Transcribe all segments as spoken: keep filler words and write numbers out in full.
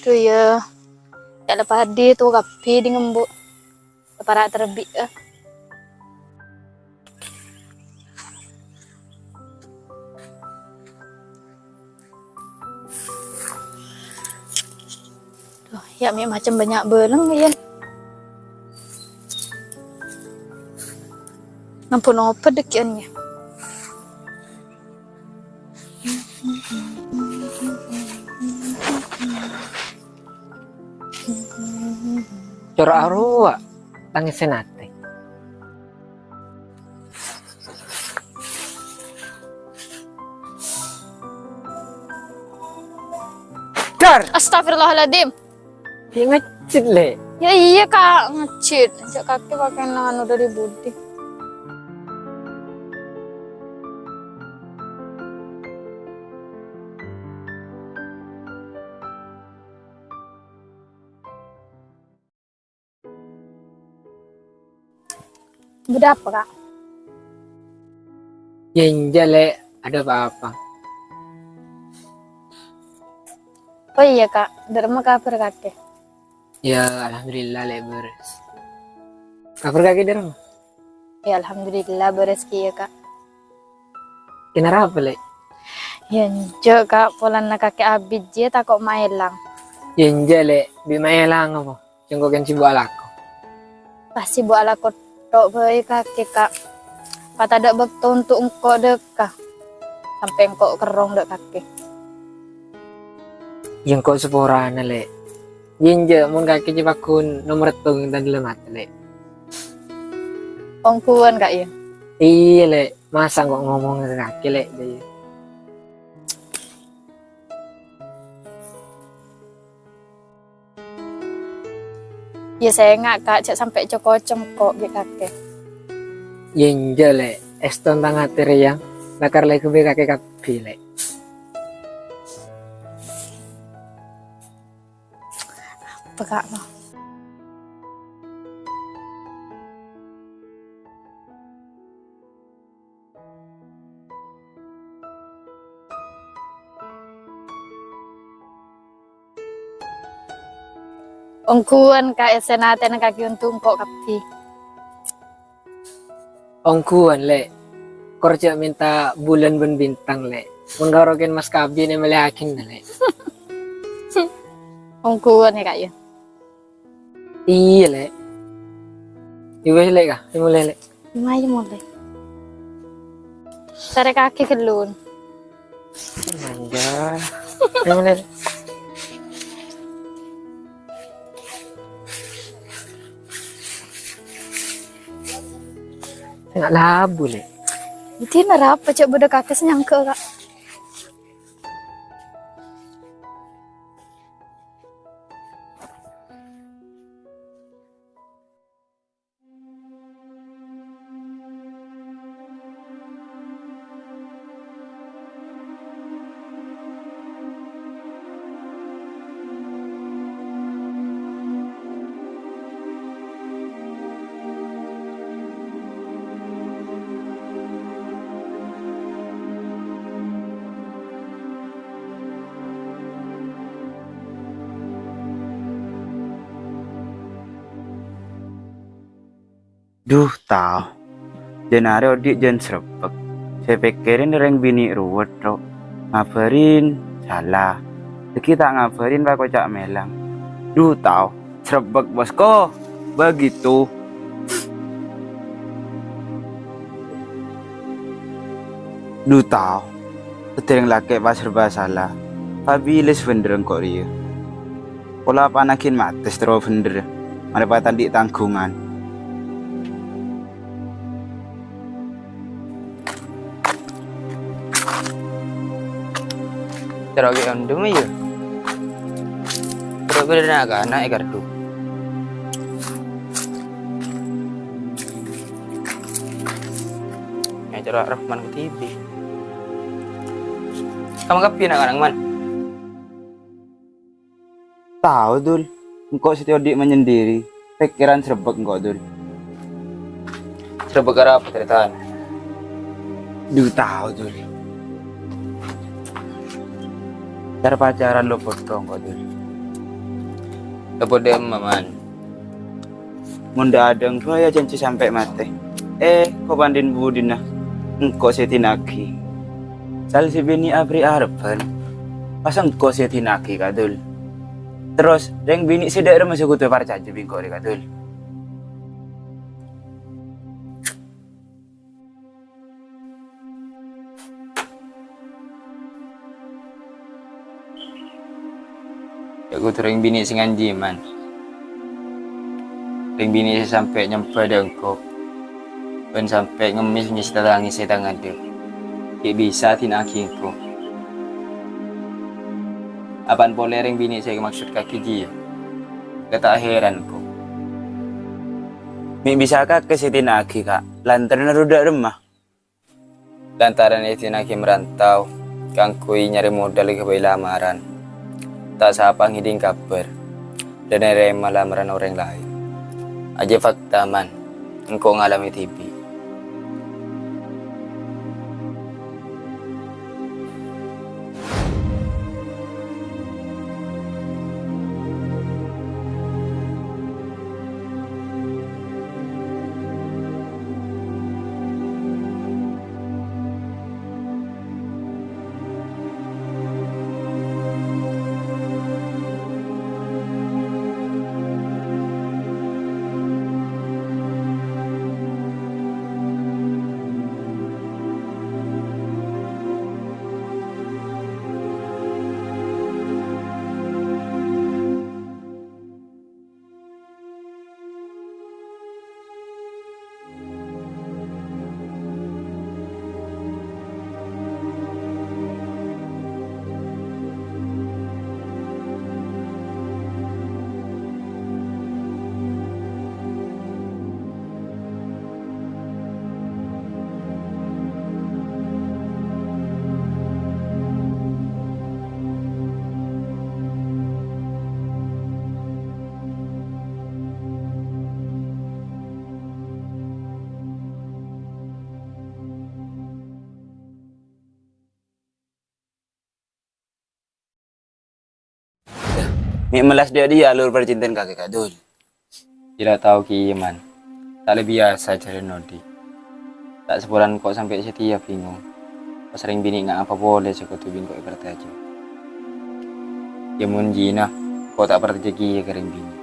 Dhu, iyâ. Yâ, la padhi to kabbhi ding embu'. Para' terbi'â. Dhu, yâ, mè' macem bânnya' bâlâng, yâ. Nampa napa dhâggi'ân, yâ? Cora' arowa tangèsèn atè. Dar! Astagfirullahaladzim. Yâ, ngejjhit, Lè'. Yâ iyâ, Kak, ngejjhit. Jhâ' kakè pakèn la anu dâri budi. Bâdâ apa, Kak? Yâ, enjâ', Lè', adâ' pa-apa. Oh iyâ, Kak, dâ' remma kabhâr kakè? Yâ, alhamdulillah, Lè', bârâs. Kabhâr kakè dâ' remma? Yâ, alhamdulillah, bârâs kèya, Kak. Kèng arapa, Lè'? Yâ, enjâ', Kak, polana kakè abit jiyâ tako' maèlang. Yâ, enjâ', Lè', bi' maèlang apa? Sèngko' kèng sibuk alako. Pas sibuk alako to' bhâi kakè, Kak. Pas tadâ' bâkto onto' engko' dâ' ka. Sampè' engko' kerrong dâ' kakè. Yâ, engko' saporana, Lè'. Yâ, enjâ', mon kakè jiyâ pagghun nomer settong è dâlem atè, Lè'. Ongghuwân, Kak, yâ? Iyâ, Lè'. Masa engko' ngomong ka kakè, Lè', jâ, yâ? Yâ, sènga', Kak, jhâ' sampè' co-koco engko' bi' kakè. Yâ, enjâ', Lè'. Èston tang atè rèya, lakar lèghâ bi' kakè kabbhi, Lè'. Apa, Kak, no? Ongghuwân, Kak, èssèna atèna kakè onto' engko' kabbhi. Ongghuwân, Lè'. Kor jhâ' mènta bulân bân bintang, Lè'. Mon karo kèng mas kabin èmellèyaghina, Lè'. Ongghuwân, yâ, Kak, yâ? Iyâ, Lè'. Iyâ wes, Lè', ka. Èmolè, Lè'. Mayu molè. Sarè kakè ghâllu. Manja. Èmolè, Lè'. Enggak labu, Lè'. Dina arapa jhâ' bâdâ kakè sè nyangka, Kak? Dhu, tao. Jân arè odi' jân srebbek. Sè èpèkkèrè rèng binè' ruwet, ro. Ngabârin, sala. Dhâggi' ta' ngabârin, pakoca' mèlang. Dhu, tao. Srebbek, Bos, ko. Begitu. Dhu, tao. Sadhâjâ rèng lakè' pas serba sala. Pabilis bhender engko' rèya. Pola panaghin mates terro bhender. Marè patandhi' tangghungan. Terro ghi' ondhem, yâ? Terro bhender na'-kana' è kardhu. Acara Rahman Kutibi. Kamu kabbhi na'-kana', Man? Tao, Dul. Engko' sè odi' menyendiri. Pèkkèran srebbek engko', Dul. Srebbek arapa, tarètan? Dhu, tao, Dul. Car-pacaran lo potto engko', Dul. Tepodda emma, Man. Mon dâ' adâ' engko' ya janji sampè' matè. Eh, ko' pandhin budina engko' sè èdina'aghi. Sal sè binè' aberri' arebbhân, pas engko' sè èdina'aghi, Ka' Dul. Terros, rèng binè' sè dâ' remma sè kodhu èparcajâ bi' engko' rè, Ka' Dul. Ya, kodhu rèng binè' sè nganjiyâ, Man. Rèng binè' sè sampè' nyemba dâ' engko', bân sampè' ngemmès nyèsta tangès è tang adâ', ghi' bisa èdina'aghi engko'. Apaan polè rèng binè' sè èmaksod kakè jiyâ? Ka' ta' heran engko'. Mè' bisa kakè sè èdina'aghi, Ka', lantaran ro dâ' remma. Lantaran èdina'aghi marantau, kaangghuy nyarè modal ghâbây lamaran. Ta' sapa ngèdhing kabhâr, bân narèma lamaran orèng laèn. Ajiyâ fakta, Man, engko' ngalamè dhibi'. Mè' mellas dâ' dhiyâ alor parcinta'an kakè, Ka' Dul. Jhâ' la tao kèya, Man. Ta' la biyasa jhâlân odi'. Ta' sapolana ko' sampè' satèya bingong. Pas rèng binè' nga' apa polè sè kodhu bi' engko' èparcajâ. Yâ mon jiyâ, ko' ta' parcajâ kèya ka rèng binè'.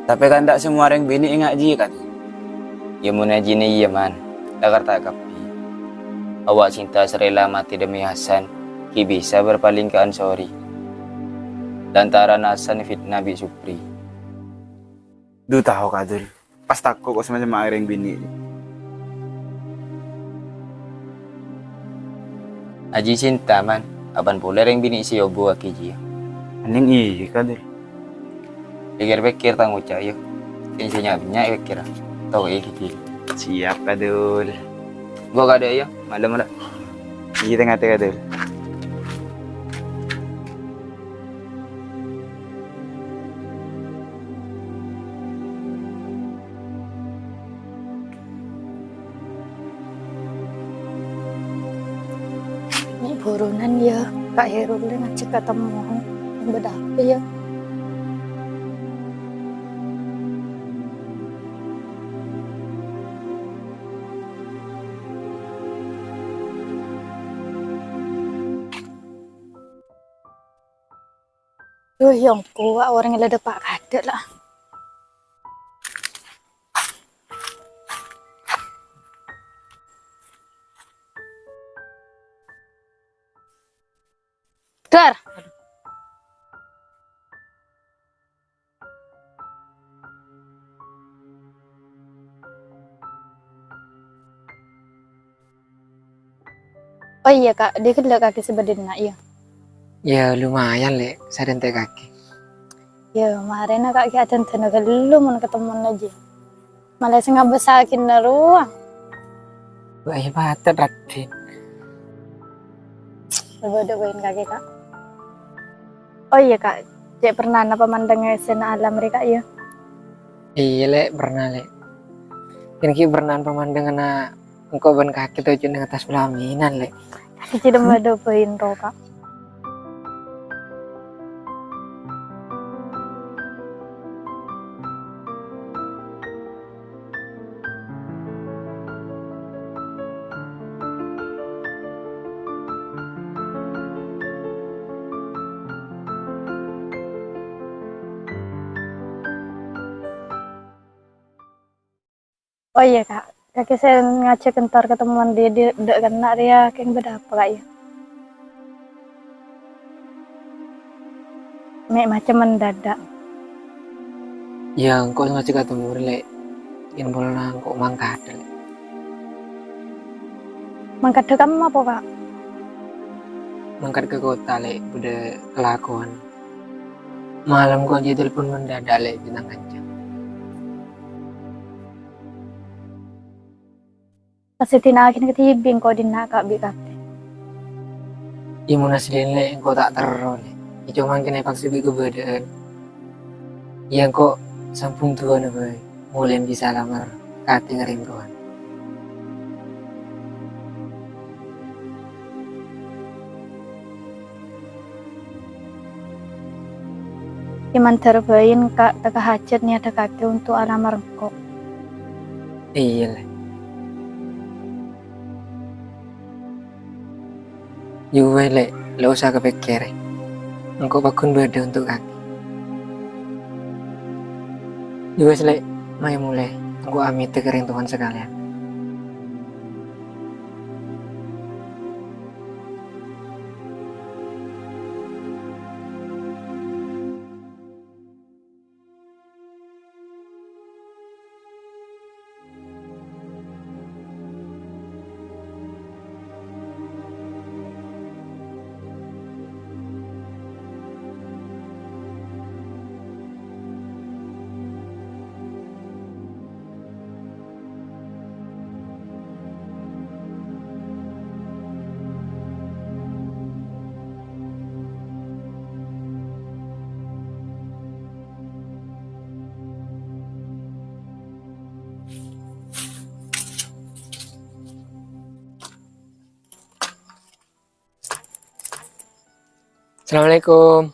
Tapè kan ta' samowa rèng binè' nga' jiyâ, Ka' Dul. Yâ mon ajiyâ iyâ, Man. Lakar ta' kabbhi. Awak Sinta sè rela matè demi Hasan, ghi' bisa berpaling ka Ansori. Lantaran Hasan fitnah bi' Supri. Dhu tao, Ka' Dul. Pas tako' ko' sama-sama rèng binè'. Ajiyâ Sinta, Man. Apana polè rèng binè' sè èobuwaghi jiyâ? Anèng iyâ, Ka' Dul. Pèkkèr-pèkkèr tang oca', yâ. Sè nya'-bânnya' èpèkkèr. Tao, yâ, ghi. Siap, Ka' Dul. Gua kadâ', yâ. Malem, la. Iyâ, tènga-tènga, Dul. Mè' burunan, yâ, Ka' Khairul lè ngajhâk katemmowan. Bâdâ apa, yâ? Duh, yâ engko' orèng la dâpa' kadâ' la. Dar. Oh iyâ, Ka', dhika ghellâ' kakè sè bâdâna, iyâ? Yâ, lumayan, Lè', sadhânte kakè. Yâ, marèna, Ka', ghi' adhândhâna ghâllu mon katemmowan jiyâ. Mala sè ngabâssaghinna rowa. Wah, iyâ, patè, Raden. Coba doain kakè, Ka'. Oh iyâ, Ka', cè' pernana pamandhângnga essèna alam rè, Ka', yâ? Iyâ, Lè', perna, Lè'. Kèng ghi' pernana pamandhângnganna engko' bân kakè toju' neng attas pelaminan, Lè'. Kakè cè' dhimma doain rowa, Ka'. Oh iyâ, Ka'. Kakè sè ngajhâk entar ketemuan dhi-, dhi-, dâ' kènè' rèya kèng bâdâ apa, Ka', iyâ? Mè' macem mendadak. Iyâ, engko' ngajhâk katemo rè, Lè'. Yen polana engko' mangkadhâ, Lè'. Mangkadhâ kemma po, Ka'? Mangkat ka kottha, Lè', bâdâ kalakowan. Malem engko' jiyâ telpon mendadak, Lè', bi' tang kanca. Pas èdina'aghi kadhibi' engko' dhinna' ka' bi' kabbi. Iyâ, mon asli, Lè', engko' ta' terro, Lè'. Iyâ, coma kèng èpaksa bi' kabâdâ'ân. Iyâ, engko' sambung du'âna bhâi, molaè bisa lamar ka atè ngarèng rowan. È mandhâr bhâi engka' teka hajat nèyadhâ kakè untuk alamar engko'. Iyâ, Lè'. Yu wes, Lè', la osa kapèkkèrè. Engko' paggun bâdâ untuk kakè. Yu wes, Lè', mayu molè. Engko' amèt ka rèng towan sakalèyan. Assalamualaikum.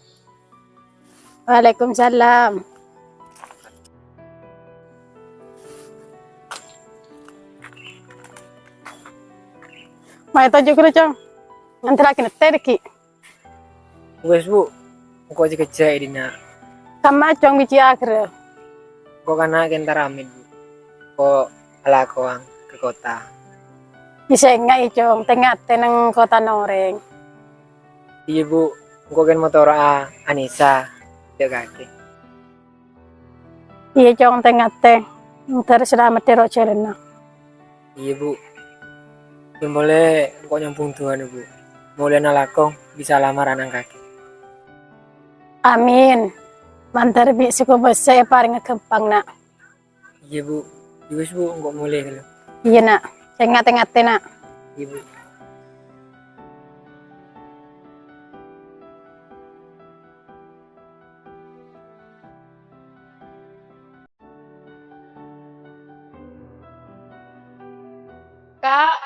Waalaikumsalam. Mayu toju' ghâllu, Cong. Nganterraghi nèttè dhâggi'. Wes, Bu. Engko' jâ-kejjâ è dinna'. Kamma, Cong, bi' cè' aghârrâ? Engko' kana' kèng entar amèt, Bu. Engko' alako ka kottha. Iyâ, sènga', Cong, tè-ngatè neng kottha orèng. Iyâ, Bu. Engko' kèng motoro'a Anisa, dâ' kakè. Iyâ, Cong, tè-ngatè. Entar salamet è ro' jhâlânna. Iyâ, Bu. Yen polè engko' nyambung du'âna, Bu. Molaè alako bisa lamar ana'na kakè. Amin. Mandhâr bi' sè kobâsa èparèngnga ghâmpang, Na'. Iyâ, Bu. Yu wes, Bu, engko' molè ghâllu. Iyâ, Na'. Sènga' tè-ngatè, Na'. Iyâ, Bu. Kak.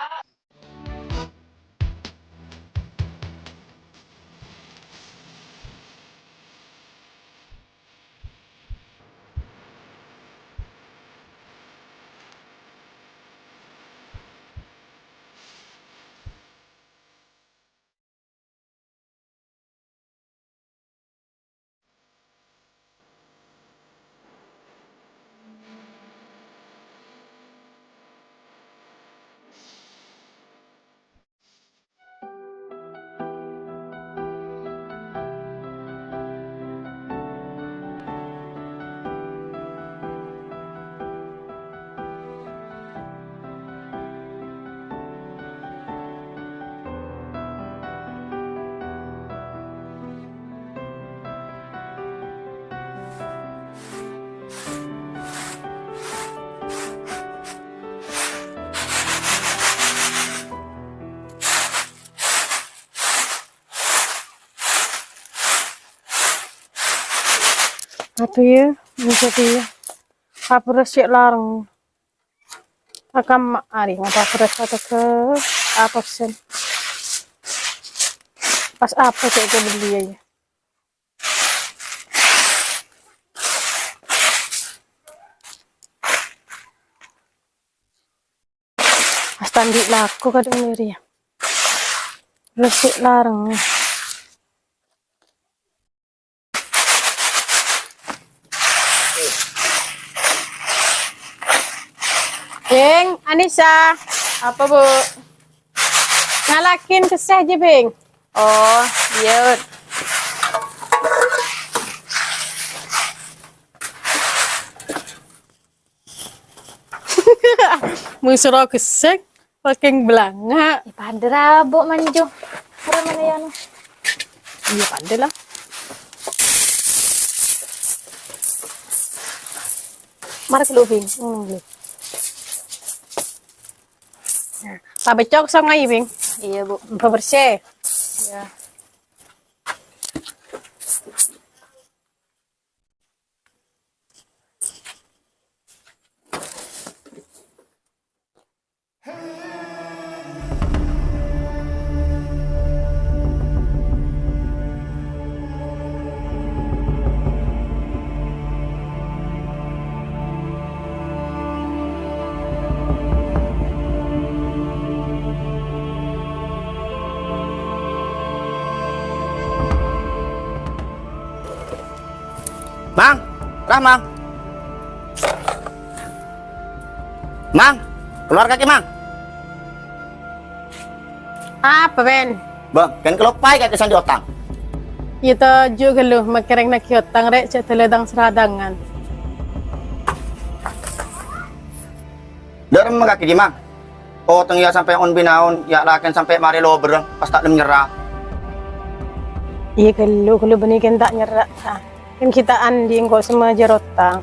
Adu yâ, menjadi yâ. Apa sih larang? Akam ari ngapa beras atau ke apa sih? Pas apa cek ke beli ya? Pas tandi laku kadang meri ya. Resik larang. Bhing, Anissa. Apa, Bu? Ngala'aghin kèssè jiyâ, Bhing. Oh, iyâ. Mon soro kèssè, pakèng bâlângnga'. Yâ, padâ ra, Bu, manjo. Ora mana ya, anu? Iyâ, padâ la. Mara ghâllu, Bhing. Hmm, ghâllu. Nah, pabèccok songay, Bhing. Iyâ, Bu. Bebersih. Iyâ. Mang, ra, Mang. Mang, kalowar kakè, Mang. Apa, Ben? Bâh, kan kaloppaè kakè sè andi' otang. Yâ toju' ghâllu, makèrèng naghi otang rè', jhâ' dâlâ tang-saratangan. Dâ' remma kakè jiyâ, Mang. Otang yâ sampè' on-binaon, yâ lakèn sampè' marè lobârrâ, pas ta' lem nyerra. Iyâ ghâllu, ghâllu bânnè kèng ta' nyerra. Ah, kèng ghi' ta' andi' engko' sè majâr otang.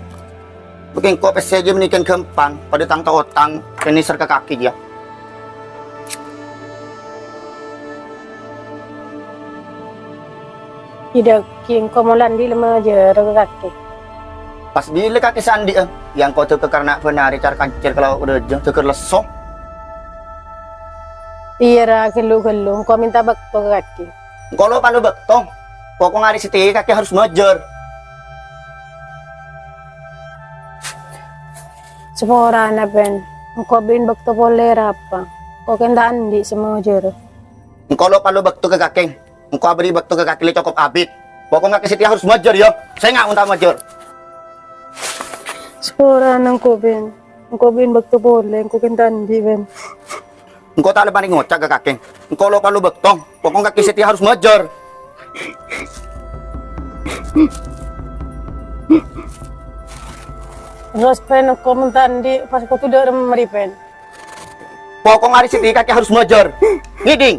Bâ kèng engko' pèssè jiyâ bânnè kèng ghâmpang, padâ tang ta' otang, kèng nèser ka kakè jiyâ. Iyâ dâgghi' engko' mola andi' la majâr ka kakè. Pas bilâ kakè sè andi'â, yâ engko' dâgghâ karna bân arè car-kancèr ka lao' rajâ, dâgghâr lesso. Iyâ, ra, ghâllu-ghâllu, engko' mènta bâkto ka kakè. Engko' lo' palu bâkto. Pokok arè satèya kakè harus majâr. Saporana, Ben. Engko' bâdâ bâkto polè ra apa? Engko' kèng ta' andi' sè majâr. Engko' lo' palu bâkto ka kakè. Engko' abâri' bâkto ka kakè lè cokop abit. Pokok kakè satèya harus majâr, yâ. Sènga' mon ta' majâr. Saporana engko', Ben. Engko' bâdâ bâkto polè, engko' kèng ta' andi', Ben. Engko' ta' lè panè ngoca' ka kakè. Engko' lo' palu bâkto. Pokok kakè satèya harus majâr. Terros, Ben, engko' mon ta' andi', pas kodhu dâ' remma rè, Ben. Pokok arè satèya kakè harus majâr. Ngèdhing.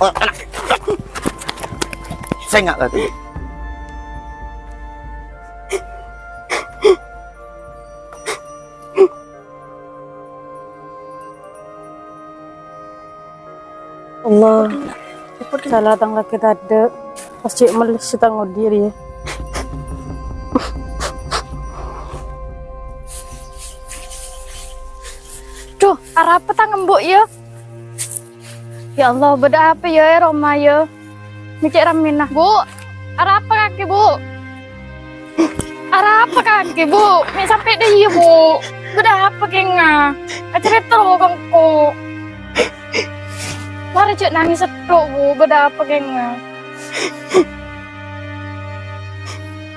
Oh, ana'. Sènga' la. Allah, sala tang kakè tadâ', pas cè' melles sè tang odi' rèya. Dhu, arapa tang embu' yâ? Ya Allah, bâdâ apa yâ è roma yâ? Mè' cè' rammèna. Bu, arapa kakè, Bu? Arapa kakè, Bu? Mè' sampè' dâ' iyâ, Bu? Bâdâ apa kènga? Acarèta, Bu, ka engko'. Mara jhâ' nangès sèttong, Bu. Bâdâ apa kènga?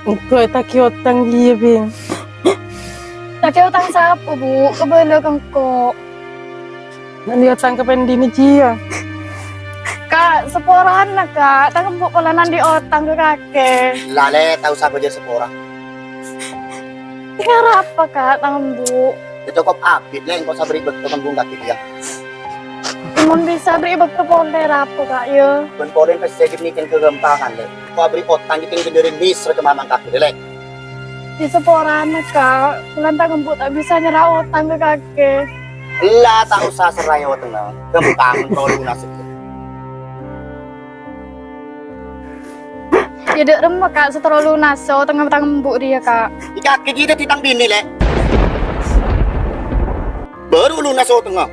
Engko' ètaghi otang iyâ, Bhing. Taghi otang sapa, Bu? Kabâlâ ka engko'. Bânnè otang ka pendhina jiyâ? Ka', saporana, Ka'. Tang embu' polana andi' otang ka kakè. La, Lè', ta' osa bâjâr sapora. Kèng arapa, Ka', tang embu'? Yâ, cokop abit, Lè', engko' sabâri' bâkto ka embu' kakè jiyâ. Mon bisa bâri' bâkto polè, arapa, Ka', yâ? Bân polè pèssè ghi' nèkèn kaghâmpangan, Lè'. Engko' abâri' otang ghi' kèng ghândhârân mèsra ka mamang kakè, Lè'. Yâ, saporana, Ka'. Polana tang embu' ta' bisa nyerra otang ka kakè. Ella, ta' osa serraè otangnga. Ghâmpang terro lunas. Yâ, dâ' remma, Ka', sè terro lunas otangnga tang embu' rèya, Ka'. È kakè ghi' dhâddhi tang binè, Lè'. Bhuru lunas otangnga.